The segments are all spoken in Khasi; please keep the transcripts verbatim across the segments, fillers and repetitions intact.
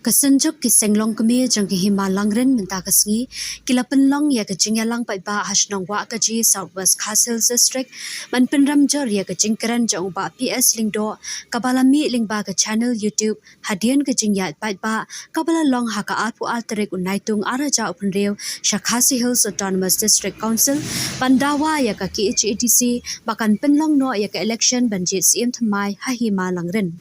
Ka Synjuk ki Seng Longkmie jong ka Hima Langrin mynta ka sngi ki la pynlong ïa ka jingïalang paidbah ha shnong Wahkaji, South West Khasi Hills District, ban pynrem jur ïa ka jingkren jong u Bah P S Lyngdoh, kaba la mih lyngba ka channel YouTube hadien ka jingïaid paidbah kaba la long ha ka arphew ar tarik u Naitung ar hajar arphew hynriew sha Khasi Hills Autonomous District Council ban dawa ïa ka K H A D C ba kan pynlong noh ïa ka election ban jied Syiem thymmai ha Hima Langrin.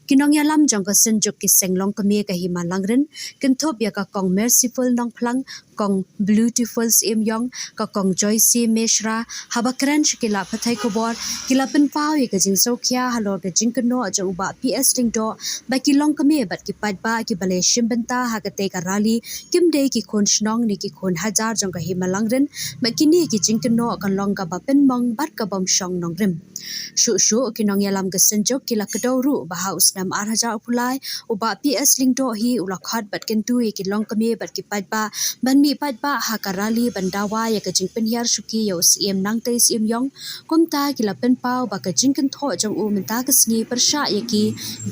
Ki nongïalam jong ka Synjuk ki Seng Longkmie ka Hima Langrin, kynthup ïa ka Kong Merciful Nongphlang, Kong Beautiful Syiemïong, ka Kong Joyce Mishra, haba kren sha ki lad pathai khubor, ki la pynpaw ïa ka jingsngewkhia halor ka jingkynnoh jong u Bah P S Lyngdoh ba ki longkmie bad ki paidbah kiba la shim bynta ha katei ka rally kim dei ki khun shnong ne ki khun hajar jong ka Hima Langrin, ba kine ki jingkynnoh kan long kaba pynmong bad ka bym shong nongrim. Shuh shuh ki nongïalam ka Synjuk ki la kdew ruh ba ha u snem ar hajar arphew lai u Bah P S Lyngdoh hi u la khot bad kyntu ïa ki longkmie bad ki paidbah ban mih paidbah ha ka rally ban dawa ïa ka jingpynhiar shuki ïa u Syiem Nangtei Syiemïong. Kumta ki la pynpaw ba ka jingkynthoh jong u mynta ka sngi pyrshah ïa ki,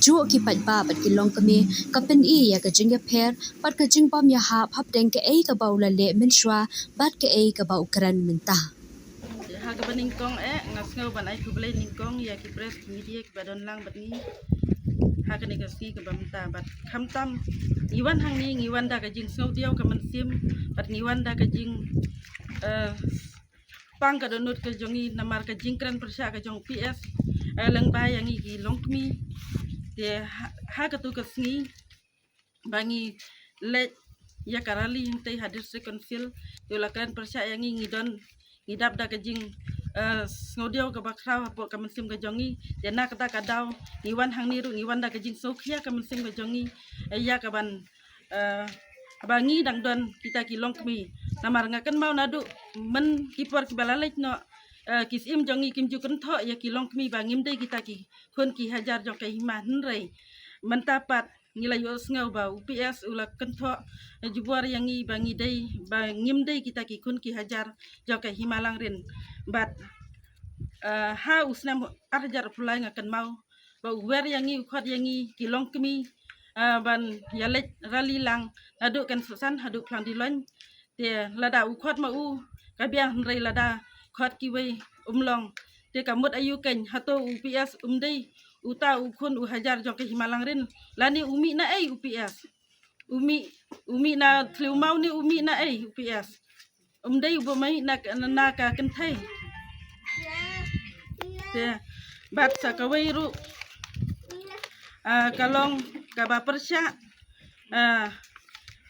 juh ki paidbah bad ki longkmie, ka pyni ïa ka jingïapher bad ka jingbym ïahap hapdeng kaei kaba u la leh mynshuwa bad kaei kaba u kren mynta. Ha kaba nyngkong eh nga sngew ban ai khublei nyngkong ïa ki press, ki media kiba don lang bad ngi ha kane ka sngi kaba mynta, bad khamtam ngi wan hangne ngi wan da ka jingsngewdiaw ka mynsiem bad ngi wan da ka jing, eh, pang ka dohnud ka jong ngi namar ka jingkren pyrshah ka jong P S, eh, lyngba ïa ngi ki longkmie. Te ha, ha katu ka sngi ba ngi leit ïa ka rally hangtei ha District Council, te u la kren pyrshah ïa ngi, ngi don, ngi dap da ka jing, eh, sngewdiaw kaba khraw hapoh ka mynsiem ka jong ngi. Te na kata ka daw ngi wan hangne ruh ngi wan da ka jingsngewkhia ka mynsiem ka jong ngi, eh, ïa kaban, eh, ba ngi dang don kita ki longkmie. Namar nga kynmaw naduh myn ki por kiba la leit noh, eh, ki syiem jong ngi kim ju kynthoh ïa ki longkmie ba ngim dei kita ki khun ki hajar jong ka Hima, hynrei mynta pat ngi la ïohsngew ba u P S u la kynthoh, eh, jubor ïa ngi ba ngi dei, ba ngim dei kita ki khun ki hajar jong ka Hima Langrin. Bad, eh, ha u snem ar hajar arphew lai nga kynmaw ba u wer ïa ngi, u khot ïa ngi ki longkmie, eh, ban ïa leit rally lang naduh Kynsohsan haduh Phlang Diloin. Te lada u khot ma u ka biang, hynrei lada khot kiwei um long. Te ka mut aïu keiñ, hato u P S um dei uta u khun u hajar jong ka Hima Langrin? Lane u mih na ei u P S? U mih, u mih na thliew maw ne u mih na ei u P S? Um dei uba mih na, na, na ka kynthei. Te bad sa kawei ruh, ah, ka long kaba pyrshah, ah,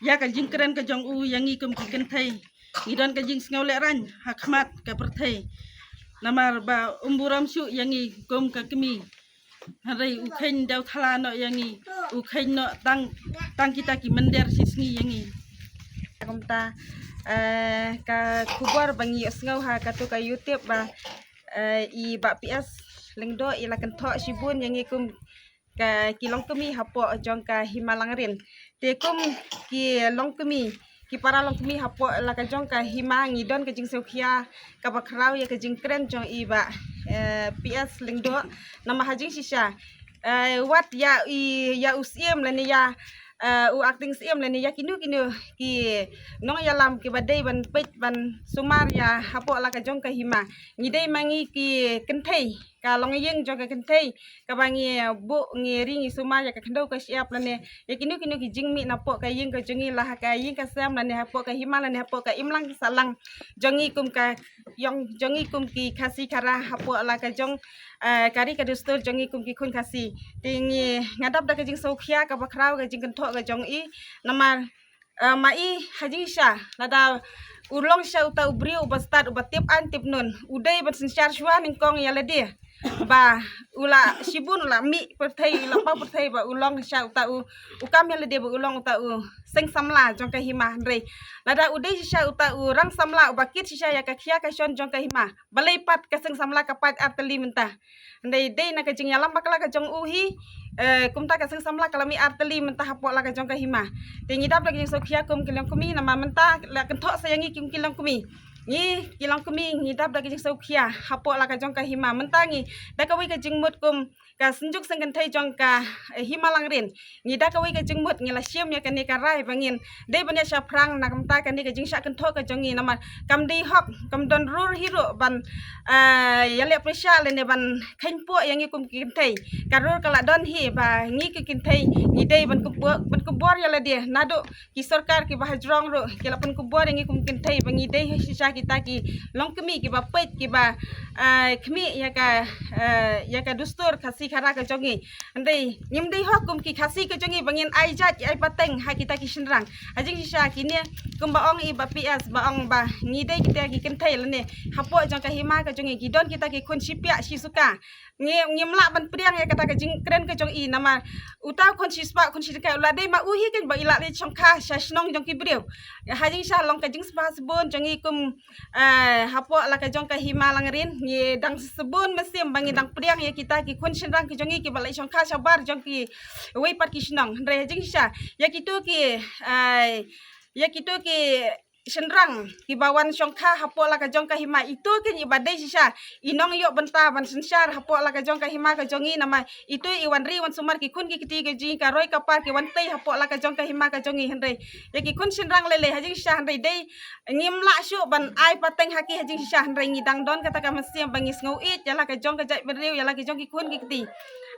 ïa ka jingkren ka jong u ïa ngi kum ki kynthei. Ngi don ka jingsngew lehraiñ ha khmat ka pyrthei namar ba um burom shuh ïa ngi kum ka kmie. Hynrei u kheiñ dewthala noh ïa ngi, u kheiñ noh tang, tang kita ki mynder shisngi ïa ngi. Kumta, eh, ka khubor ba ngi ïohsngew ha katu ka YouTube ba, eh, i Bah P S Lyngdoh i la kynthoh shibun ïa ngi kum ka, ki longkmie hapoh jong ka Hima Langrin. Te kum ki longkmie, ki para longkmie hapoh la ka jong ka Hima, ngi don ka jingsngewkhia kaba khraw ïa ka jingkren jong i Bah, eh, P S Lyngdoh. Namar ha jingshisha, eh, wat ïa i, ïa u Syiem lane ïa, eh, u acting Syiem lane ïa kino kino ki nongïalam kiba dei ban peit ban sumar ïa hapoh la ka jong ka Hima. Ngi dei ma ngi ki kynthei, ka longïing jong ka kynthei, kaba ngi buh, ngi ri, ngi sumar ïa ka khyndew ka shyiap lane ïa kino kino ki jingmih napoh ka ïing ka jong ngi, la ha ka ïing ka sem lane hapoh ka Hima lane hapoh ka imlang sahlang jong ngi kum ka ïong jong ngi kum ki Khasi Khara hapoh la ka jong, eh, ka ri ka dustur jong ngi kum ki khun Khasi. Te ngi, nga dap da ka jingsngewkhia kaba khraw ka jingkynthoh ka jong i. Namar, eh, ma i ha jingshisha lada u long shisha uta u briew uba stad, uba tip aiñ tip nun, u dei ban synshar shuwa nyngkong ïa lade ba u la shibun, u la mih pyrthei, u la paw pyrthei ba u long shisha uta u, u kam ïa lade ba u long uta u seng samla jong ka Hima. Hynrei lada u dei shisha uta u rang samla uba kit shisha ïa ka khia ka shon jong ka Hima, balei pat ka seng samla ka pait ar tylli mynta? Hynrei dei na ka jingïalam bakla ka jong u hi, eh, kumta ka seng samla ka la mih ar tylli mynta hapoh la ka jong ka Hima. Te ngi dap da ka jingsngewkhia kum ki longkmie, namar mynta la kynthoh sa ïa ngi kum ki longkmie. ngi ki longkmie ngi dap da ka jingsngewkhia hapoh la ka jong ka hima. Mynta ngi da kawei ka jingmut kum ka Synjuk Seng Kynthei jong ka, eh, Hima Langrin, ngi da kawei ka jingmut ngi la shim ïa kane ka rai ba ngin dei ban ïa shaphrang na ka bynta kane ka jingshah kynthoh ka jong ngi, namar kam dei hok, kam don rur hi ruh ban, eh, ïaleh pyrshah lane ban kheiñ poh ïa ngi kum ki kynthei. Ka rur ka la don hi ba ngi ki kynthei ngi dei ban kynboh, ban kynboh ïa lade naduh ki sorkar kiba hajrong ruh ki la pynkynboh ïa ngi kum kynthei ba ngi dei shisha kita ki longkmie kiba peit, kiba, eh, khmih ïa ka, eh, ïa ka dustur Khasi Khara ka jong ngi. Hynrei ngim dei hok kum ki Khasi ka jong ngi ba ngin ai jait ai pateng ha kita ki shynrang. Ha jingshisha kine kumba ong i Bah P S ba ong ba ngi dei kita ki kynthei lane hapoh jong ka hima ka jong ngi ki don kita ki khun shipiah shisuka. Ngi, ngim lah ban pdiang ïa kata ka jingkren ka jong i, namar uta u khun shispah khun shitkai u la dei ma u hi kan ba i la leit shongkha sha shnong jong ki briew. Ha jingshisha long ka jingsngewbha sbun jong ngi kum, eh, hapoh la ka jong ka Hima Langrin, ngi dang sbun mynsiem ba ngi dang pdiang ïa kita ki khun shynrang ki jong ngi kiba leit shongkha shabar jong kiwei pat ki shnong. Hynrei ha jingshisha ïa kito ki, eh, ïa kito ki shynrang kiba wan shongkha hapoh la ka jong ka hima, ito keiñ iba dei shisha i nongïoh bynta ban synshar hapoh la ka jong ka hima ka jong ngi, namar ito i wan ri wan sumar ki khun ki kti ka jong ngi, ka roi ka par ki wan tei hapoh la ka jong ka hima ka jong ngi. Hynrei ïa ki khun shynrang lei lei ha jingshisha hynrei dei ngim lah shuh ban ai pateng ha ki ha jingshisha, hynrei ngi dang don kata ka mynsiem ba ngi sngew ïeit ïa la ka jong ka jaitbynriew, ïa la ka jong ki khun ki kti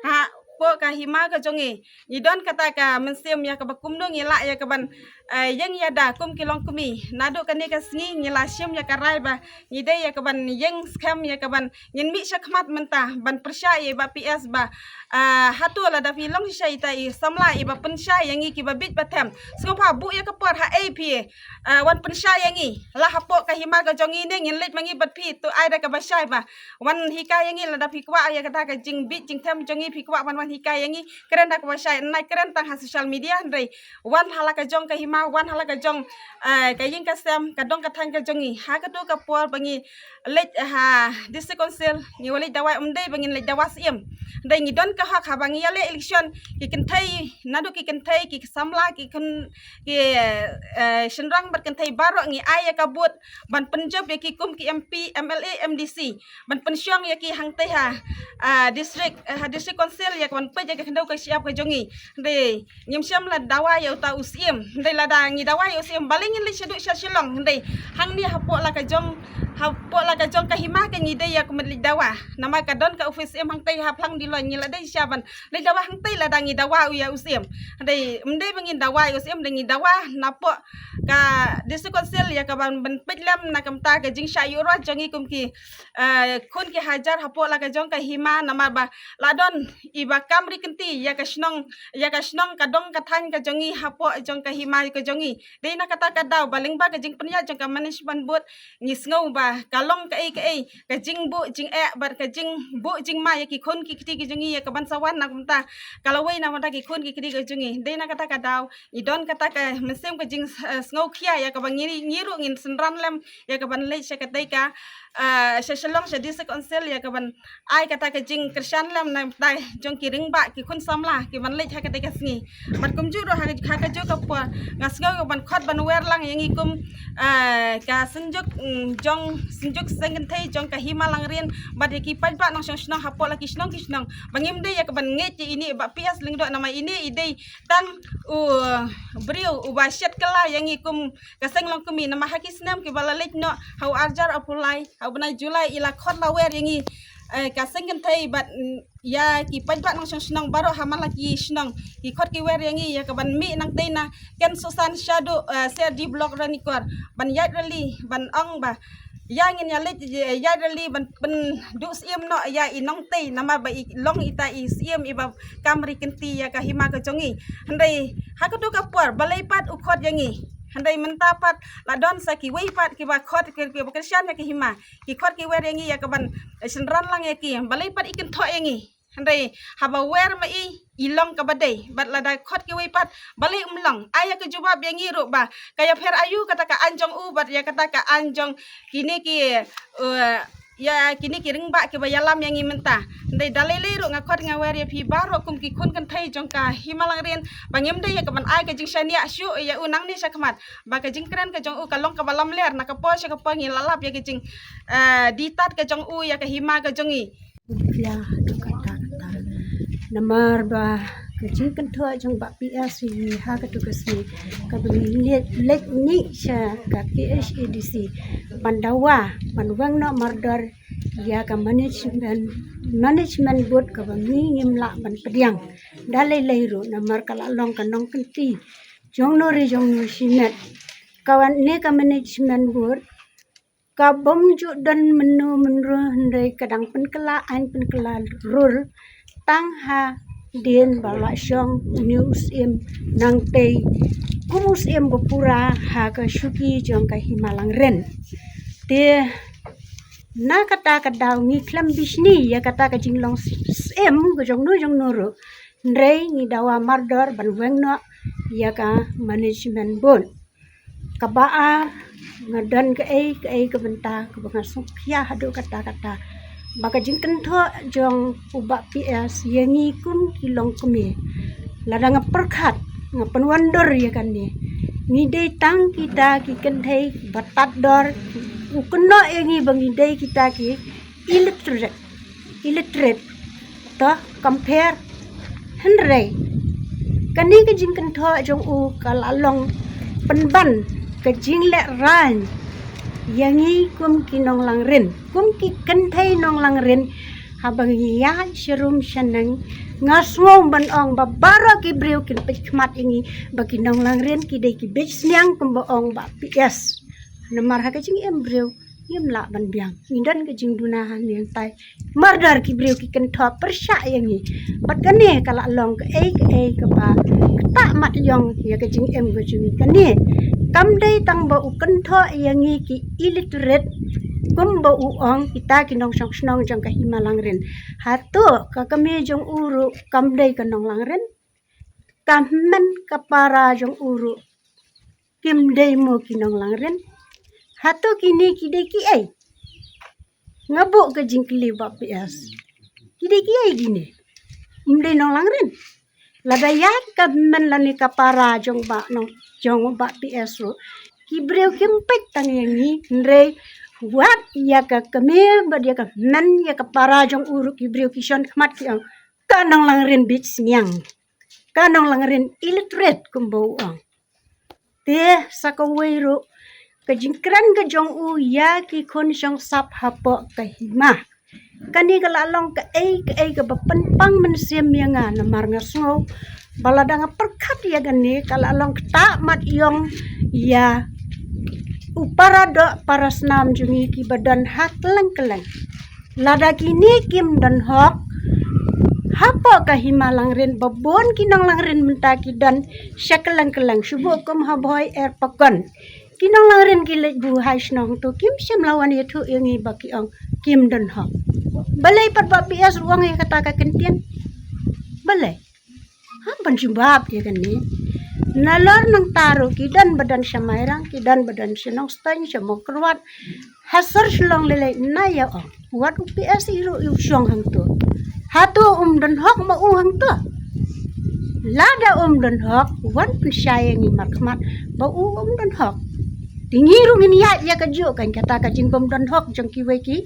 hapoh ka hima ka jong ngi. Ngi don kata ka mynsiem ïa kaba kumno ngi lah ïa kaban, eh, ïeng ïada kum ki longkmie. Naduh kane ka sngi ngi la shim ïa ka rai ba ngi dei ïa kaban ïeng skhem ïa kaban ngin mih shakhmat mynta ban pyrshah ïa i Bah P S ba, eh, hato lada phi long shisha ita i samla iba pynshai ïa ngi kiba bit ba them, sngewbha buh ïa ka por ha ei phi, eh, wan pynshai ïa ngi la hapoh ka hima ka jong ngi ne ngin leit ma ngi bad phi, to ai da kaba shai ba wan hikai ïa ngi. Lada phi kwah ïa kata ka jingbit jingthem jong ngi phi kwah ban wan hikai ïa ngi, kren da kaba shai, nai kren tang ha social media. Hynrei wan ha la ka jong ka hima, wan ha la ka jong, eh, ka ïing ka sem, ka dong ka thaiñ ka jong ngi. Ha kato ka por ba ngi leit ha District Council ngi wa leit dawai, ym dei ba ngin leit dawa Syiem. Hynrei ngi don ka hok haba ngi ïaleh election, ki kynthei, naduh ki kynthei, ki samla, ki khun, ki, eh, shynrang bad kynthei baroh ngi ai ïa ka vote ban pynjop ïa ki kum ki M P, M L A, M D C, ban pynshong ïa ki hangtei ha, ah, district, eh, ha District Council ïa kaban peit ïa ka khyndew ka shyiap ka jong ngi. Hynrei ngim shym la dawa ïa uta u Syiem. Hynrei lada ngi dawa ïa u Syiem balei ngin leit shaduh sha Shillong. Hynrei hangne hapoh la ka jong, hapoh la ka jong ka hima ka ngi dei ïa ka met leit dawa, namar ka don ka office Syiem hangtei ha Phlang Diloi, ngi la dei sha ban leit dawa hangtei lada ngi dawa ïa u Syiem. Hynrei ym dei ba ngin dawa ïa u Syiem, da ngi dawa napoh ka District Council ïa kaban ban peit lem na ka bynta ka jingshah ïuh rwai jong ngi kum ki, eh, khun ki hajar hapoh la ka jong ka hima, namar ba la don iba kam ri kynti ïa ka shnong, ïa ka shnong, ka dong ka thaiñ ka jong ngi hapoh jong ka hima ka jong ngi. Dei na kata ka daw ba lyngba ka jingpynïaid jong ka management board ngi sngew ba ka long kaei kaei ka jingbuh jingeh bad ka jingbuh jingma ïa ki khun ki kti ki jong ngi ïa kaban sa wan na ka bynta ka lawei na ka bynta ki khun ki kti ki jong ngi. Dei na kata ka daw ngi don kata ka mynsiem ka jing, eh, sngewkhia ïa kaba ngi, ngi ruh ngin synran lem ïa kaban leit sha katei ka, eh, sha Shillong sha District Council ïa kaban ai kata ka jingkyrshan lem na ka bynta jong ki rangbah ki khun samla kiban leit ha katei ka sngi. Bad kumjuh ruh ha, ha kajuh ka por nga sngew ïa kaban khot ban wer lang ïa ngi kum, eh, ka Synjuk, mm, jong Synjuk Seng Kynthei jong ka Hima Langrin bad ïa ki paidbah nongshong shnong hapoh la ki shnong ki shnong ba ngim dei ïa kaban ngeit ïa ine i Bah P S Lyngdoh, namar ine i dei tang u briew uba shet kylla ïa ngi kum ka seng longkmie, namar ha ki snem kiba la leit noh ha u arhajar arphew lai ha u bnai July i la khot la wer ïa ngi, eh, ka Seng Kynthei bad, mm, ïa ki paidbah nongshong shnong baroh ha man la ki shnong, ki khot ki wer ïa ngi ïa kaban mih nangtei na Ken Susan shaduh, eh, C R D Block Ranikor ban ïaid rally ban ong ba ïa ngin ïa leit, eh, ïaid rally ban pynduh Syiem noh ïa i nongtei, namar ba i long ita i Syiem iba kam ri kynti ïa ka hima ka jong ngi. Hynrei ha kato ka por balei pat u khot ïa ngi? Hynrei mynta pat la don sa kiwei pat kiba khot, ki, kiba kyrshan ïa ka hima, ki khot ki wer ïa ngi ïa kaban, eh, synran lang ïa ki, balei pat i kynthoh ïa ngi? Hynrei haba wer ma i, i long kaba dei. Bad lada khot kiwei pat balei um long? Ai ïa ka jubab ïa ngi ruh ba ka ïapher aïu kata ka aiñ jong u bad ïa kata ka aiñ jong kine ki, eh, ïa kine ki rangbah kiba ïalam ïa ngi mynta. Hynrei da lei lei ruh nga khot nga wer ïa phi baroh kum ki khun kynthei jong ka Hima Langrin ba ngim dei ïa ka ban ai ka jingshaniah shuh ïa u nangne sha khmat. Ba ka jingkren ka jong u ka long kaba lamler, na ka por sha ka por ngi la lap ïa ka jing, eh, dih tad ka jong u ïa ka hima ka jong ngi. Ïa, tu kata kata. Namar ba ka jingkynthoh jong Bah P S hi ha katu ka sngi kaba ngi leit, leit mih sha ka K H A D C ban dawa ban weng noh mardor ïa ka management, management board kaba ngi ngim lah ban pdiang da lei lei ruh, namar ka la long ka nongkynti jong no re jong no shimet. Kane ka management board ka bym ju don mynno mynro, hynrei ka dang pynkylla aiñ pynkylla rule tang hadien ba la shong une u syiem, nangtei kum u syiem ba pura ha ka shuki jong ka Hima Langrin. Te na kata ka daw ngi khlem bishni ïa kata ka jinglong syiem ka jong no jong no ruh, hynrei ngi dawa mardor ban weng noh ïa ka management board. Kaba ar, nga don kaei kaei ka bynta kaba nga sngewkhia haduh katta katta ba ka jingkynthoh jong u Bah P S ïa ngi kum ki longkmie. Lada nga pyrkhat, nga pynwandur ïa kane, ngi dei tang kita ki kynthei ba tad dor. U kynnoh ïa ngi ba ngi dei kita ki illiterate, illiterate, to compare. Hynrei kane ka jingkynthoh jong u ka la long pynban ka jinglehrain ïa ngi kum ki nonglangrin, kum ki kynthei nonglangrin. Haba ngi ïaid sharum shaneng, nga sngew ban ong ba baroh ki briew kin peit khmat ïa ngi ba ki nonglangrin ki dei ki beit sniang kumba ong Bah P S. Namar ha ka jingim briew ngim lah ban biang, ngi don ka jingduna ha ngi hangtai. Mardor ki briew ki kynthoh pyrshah ïa ngi. Bad kane ka la long kaei kaei kaba ktah mat ïong ïa ka jingim ka jong ngi. Kane kam dei tang ba u kynthoh ïa ngi ki illiterate kumba u ong kita ki nongshong shnong jong ka Hima Langrin. Hato ka kmie jong u ruh kam dei ka nonglangrin? Ka hynmen ka para jong u ruh kim dei mo ki nonglangrin? Hato kine ki dei kiei? Nga buh ka jingkylli Bah P S. Ki dei kiei kine? Ym dei nonglangrin? Lada ïa ka hynmen lane ka para jong Bah nong, jong Bah P S ruh, ki briew kim peit tang ïa ngi, hynrei wat ïa ka kmie bad ïa ka hynmen ïa ka para jong u ruh ki briew ki shon khmat ki ong, ka nonglangrin beit sniang, ka nonglangrin illiterate kumba u ong. Te sa kawei ruh ka jingkren ka jong u ïa ki khun shong sap hapoh ka hima. Kane ka la long kaei kaei kaba pynpang mynsiem ïa nga, namar nga sngew ba lada nga pyrkhat ïa kane ka la long ktah mat ïong ïa u para doh para snam jong ngi kiba don ha kylleng kylleng. Lada kine kim don hok hapoh ka Hima Langrin, ba bun ki nonglangrin mynta ki don sha kylleng kylleng, shu buh kum ha Bhoi, Erpakon. Ki nonglangrin ki leit buh ha shnong to kim shym la wan ïathuh ïa ngi ba ki ong kim don hok. Balei pat Bah P S ruh u ong ïa kata ka kyntien? Balei? Hap ban jubab ïa kane. Nalor nangta ruh ki don ba don sha Mairang, ki don ba don sha Nongstoiñ, sha Mawkyrwat, ha sor Shillong lei lei, na ïa ong, wat u P S i ruh u shong hangto. Hato um don hok ma u hangto? Lada um don hok, wat pynshai ïa ngi markhmat ba u um don hok. Te ngi ruh ngin ïaid ïa kajuh, kan kata ka jingbym don hok jong kiwei ki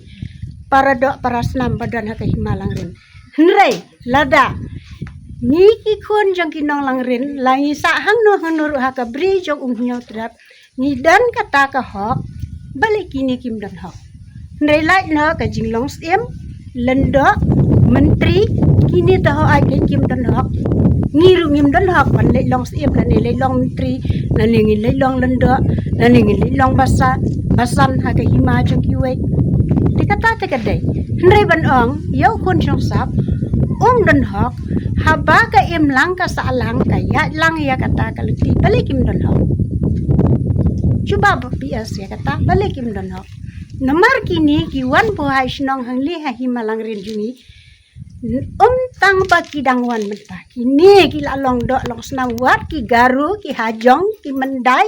para doh para snam ba don ha ka Hima Langrin. Hynrei lada ngi ki khun jong ki nonglangrin la ngi sah hangno hangno ruh ha ka bri jong u Hynñiewtrep, ngi don kata ka hok, balei kine kim don hok? Hynrei lait noh ka jinglong syiem, lyngdoh, myntri, kine te hok ai kim don hok. Ngi ruh ngim don hok ban leit long syiem lane leit long myntri lane ngin leit long lyngdoh lane ngin leit long basa, basan ha ka hima jong kiwei. Te kata te ka dei. Hynrei ban ong ïa u khun shong sap um don hok, haba ka im lang ka sah lang ka ïaid lang ïa kata ka lynti, balei kim don hok? Jubab Bah P S ïa kata, balei kim don hok? Namar kine ki wan buh ha shnong hangne ha Hima Langrin jong ngi, um tang ba ki dang wan mynta, kine ki la long doh long snam, wat ki Garo, ki Hajong, ki Myndai,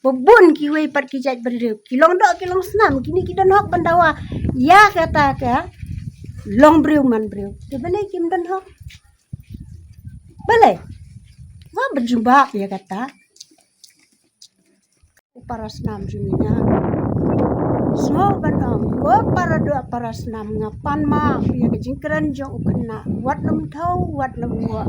Ba bun kiwei pat ki jaitbynriew ki long doh ki long snam, kine ki don hok ban dawa ïa kata ka long briew man briew. Te balei kim don hok? Balei? Wat ban jubab ïa kata. Ko para snam jong ngi, nga sngew ban ong, ko para doh para snam, nga pan map ïa ka jingkren jong u khynnah. Wat nym thaw, wat nym nguh.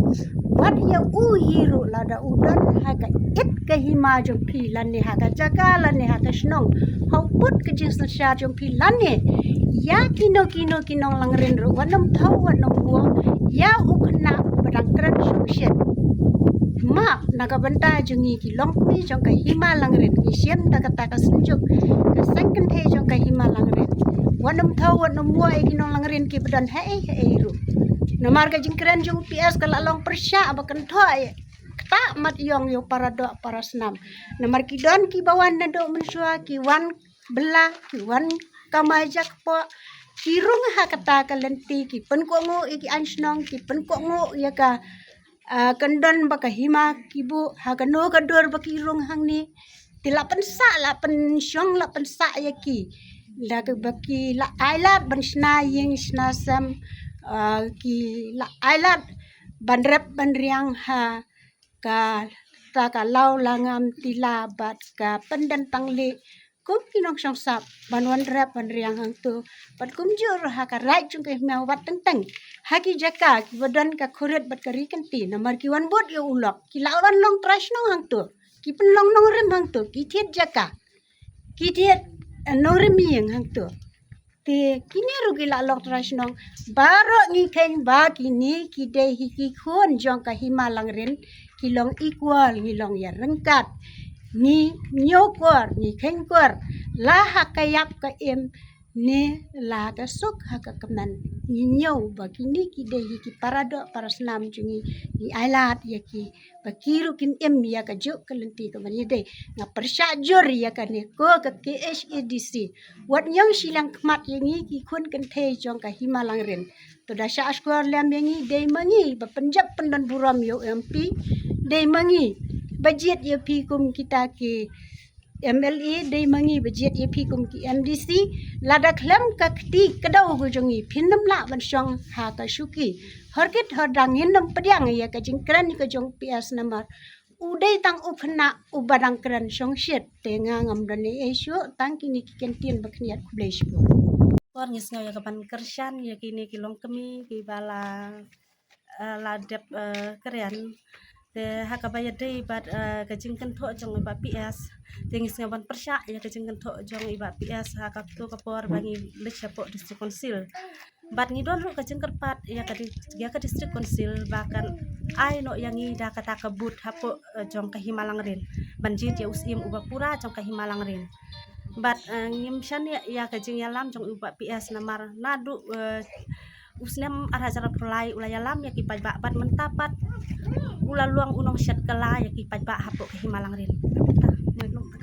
Wat ïa u hi ruh, lada u don ha ka it ka hima jong phi, lane ha ka jaka, lane ha ka shnong, ha u pud ka jingsynshar jong pong lane ïa kino kino ki nonglangrin ruh, wat nym thaw, wat nym nguh ïa u khynnah ba dang kren shongshit. Map na ka bynta jong ngi ki longkmie jong ka hima Langrin, ngi shim da kata ka synjuk ka seng kynthei jong ka hima Langrin. Wat nym thaw, wat nym nguh ïa ki nonglangrin ki ba don haei haei ruh. Namar ka jingkren jong u P S ka la long pyrshah ba kynthoh ïa kata mat ïong ïa u para doh para snam. Namar ki don ki ba wan naduh mynshuwa, ki wan bylla, ki wan kamai jakpoh, ki rung ha kata ka lynti, ki pynkohnguh ïa ki aiñ shnong, ki pynkohnguh ïa ka, ah, kyndon ba ka hima ki buh, ha kano ka dur ba ki rung hangne. Te la pynsah, la pynshong, la pynsah ïa ki. La ka ba ki la ailad ban shna ïing shna sem, ah, ki la ailad ban rep ban riang ha kata ka law langam tila bad ka pyndon tang lieh. Kum ki nongshong sap ban wan rep ban riang hangto. Bad kumjuh ruh ha ka raid jong ka hima wat teng teng ha ki jaka ki ba don ka khurit bad ka ri kynti, namar ki wan bud ïa u lok, ki la wan long trai shnong hangto, ki pynlong nongrim hangto, ki thied jaka, ki thied, eh, nongrim ïing hangto. Te kine ruh ki la long trai shnong. Baroh ngi kheiñ ba kine ki dei hi ki khun jong ka hima Langrin, ki long equal, ngi long ïa ryngkat, ngi ñiewkor, ngi kheiñkor, la ha ka ïap ka im ne la ka suk ha ka kmen. Ngi ñiew ba kine ki dei hi ki para doh para snam jong ngi, ngi ailad ïa ki ba ki ruh kin im ïa kajuh ka lynti ka ban ïadei. Nga pyrshah jur ïa kane ko ka K H A D C, wat ñiew shiliang khmat ïa ngi ki khun kynthei jong ka hima Langrin. To da shah shkor lem ïa ngi, dei ma ngi ba pynjop pyndon burom ïa u M P, dei ma ngi ba jied ïa phi kum kita ki M L A, dei ma ngi ba jied ïa phi kum ki M D C. Lada khlem ka kti ka daw ka jong ngi, phin nym lah ban shong ha ka shuki. Hor kit hor dang ngin nym pdiang ïa ka jingkren ka jong P S namar u dei tang u khynnah u ba dang kren shongshit. Te nga ngam don ei ei shuh, tang kine ki kyntien ba khyndiat, khublei shibun. Por ngi sngew ïa ka ban kyrshan ïa kine ki longkmie ki ba la, eh, la dep, eh, kren. Te ha kaba ïadei bad, eh, ka jingkynthoh jong i Bah P S, te ngi sngew ban pyrshah ïa ka jingkynthoh jong i Bah P S ha kato ka por ba ngi leit shapoh District Council. Bad ngi don ruh ka jingkyrpad ïa ka di-, ïa ka District Council ba kan ai noh ïa ngi da kata ka booth hapoh, eh, jong ka hima Langrin ban jied ïa u Syiem uba pura jong ka hima Langrin. Bad, eh, ngim shaniah ïa ka jingïalam jong i Bah P S namar naduh, eh, u snem ar hajar arphew lai u la ïalam ïa ki paidbah bad mynta pat u la long u nongshet kylla ïa ki paidbah hapoh ka hima Langrin. Ta, mano ka